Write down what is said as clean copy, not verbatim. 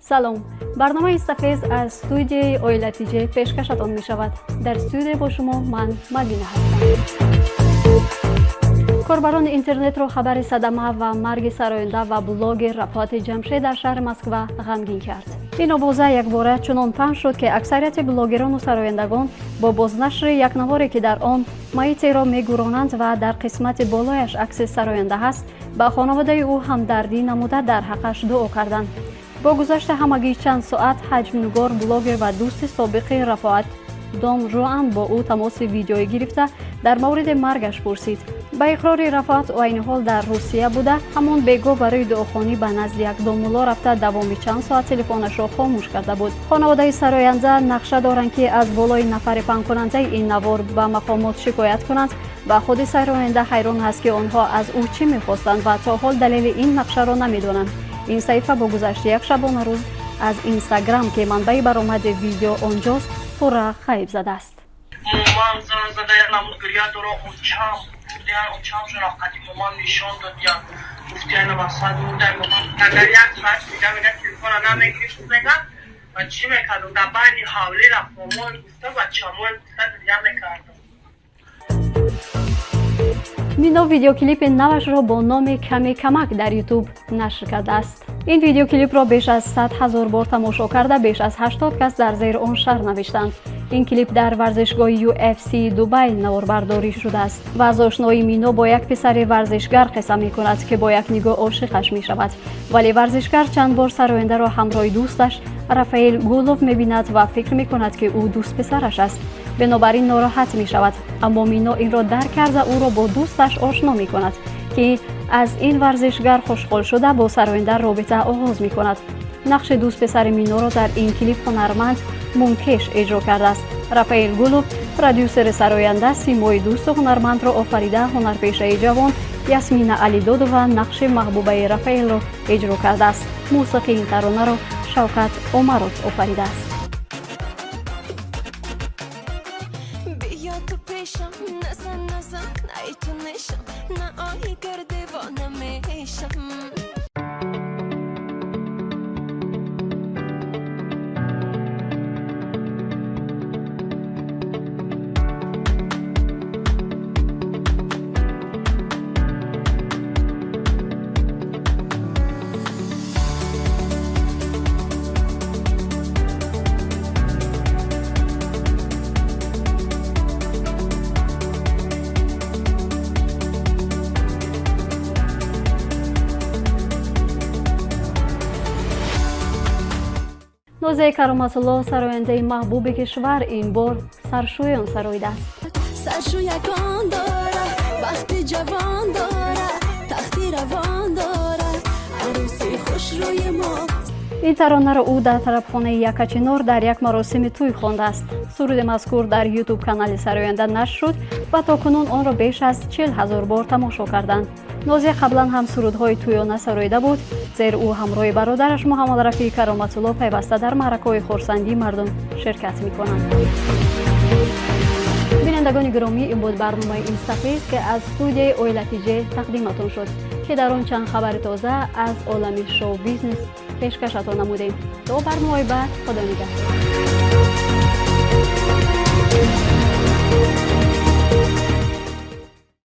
Салом. Барномаи Сафез аз студияи Оила ТЖ пешкашатон мешавад. Дар студия бо шумо ман Мадина ҳастам. Корбарони интернетро хабари садама ва марги сароянда ва блогер Рафоати Ҷамшед дар шаҳри Москва ғамгин кард. Ин овоза якбора чунон паҳн шуд, ки аксарияти блогерону сарояндагон бо бознашри як наворе, ки дар он майитеро мегуронанд ва дар қисмати болояш акси сароянда ҳаст, ба хонаводаи ӯ ҳамдардӣ намуда, дар ҳаққаш дуо карданд. Бо гузашти ҳамагӣ чанд соат ҳаҷмнигор, блогер ва дӯсти собиқи Рафоат Дон Жуан бо ӯ тамоси видеоӣ гирифта, дар мавриди маргаш пурсид. Ба иқрори Рафоат, ӯ айни ҳол дар Русия буда, ҳамон бегоҳ барои дуохонӣ ба назди як домулло рафта, давоми чанд соат телефонашро хомӯш карда буд. Хонаводаи сароянда нақша доранд, ки аз болои нафари паҳнкунандаи ин навор ба мақомот шикоят кунанд ва худи сароянда ҳайрон ҳаст, ки онҳо аз ӯ чӣ мехостанд ва то ҳол далели ин нақшаро намедонанд. Ин саҳифа бо гузашти як шабонарӯз аз Инстаграм, ки манбаи баромади видео онҷост, пурра ғайб задааст. Ман занг зада, як намуд гиря дора, очам бурдиян, очам шуна қадим ман нишон додиян, гуфтиян мақсад мурдай. Агар як соат дига, мега, телефона намегирифт, мега, ва чӣ мекардам, дар байни ҳавли рафтомой гуфта, бачамой гуфта, гиря мекардам. Мино видеоклипи навашро бо номи «Каме камак» дар Ютуб нашр кардааст. Ин видеоклипро беш аз 100 000 бор тамошо карда, беш аз 80 кас дар зери он шарҳ навиштанд. Ин клип дар варзишгоҳи UFC Дубай наворбардорӣ шудааст ва аз ошноии Мино бо як писари варзишгар қисса мекунад, ки бо як нигоҳ ошиқаш мешавад. Вале варзишгар чанд бор сарояндаро ҳамроҳи дӯсташ Рафаэл Гулов мебинад ва фикр мекунад, ки ӯ дӯстписараш аст, бинобар ин нороҳат мешавад. Аммо Мино инро дарк карда, ӯро бо дӯсташ ошно мекунад, ки аз ин варзишгар хушҳол шуда, бо сароянда робита оғоз мекунад. Нақши дӯстписари Миноро дар ин клип ҳунарманд Мункеш иҷро кардааст. Рафаэл Гулов, продюсери сароянда, симои дӯсту ҳунармандро офарида. Ҳунарпешаи ҷавон Ясмина Алидодова нақши маҳбубаи Рафаэлро иҷро кардааст. Мусиқии ин таронаро Шавкат Омаров офаридааст. Биё ту пешам, назан, назан, най ту нешам, на оҳи гар девона мешам. Нозияи Кароматулло, сарояндаи маҳбуби кишвар, ин бор «Саршӯён» сароидааст. Саршӯякон дора, бахти ҷавон дора, тахти равон дора, арӯси хушрӯи мо. Ин таронаро ӯ дар тарабхонаи Якачинор дар як маросими тӯй хондааст. Суруди мазкур дар Ютуб канали сароянда нашр шуд ва то кунун онро беш аз 40 000 бор тамошо карданд. Нозия қаблан ҳам сурудҳои тӯёна сароида буд, зеро ӯ ҳамроҳи бародараш Муҳаммадрафии Кароматулло пайваста дар маъракаҳои хурсандии мардум ширкат мекунанд. Бинандагони гиромӣ, ин буд барномаи Инстафиз, ки аз студияи Оила ТЖ тақдиматон шуд, ки дар он чанд хабари тоза аз олами шоу бизнес пешкашатон намудем. То барномаи баъд, худо нигаҳдор.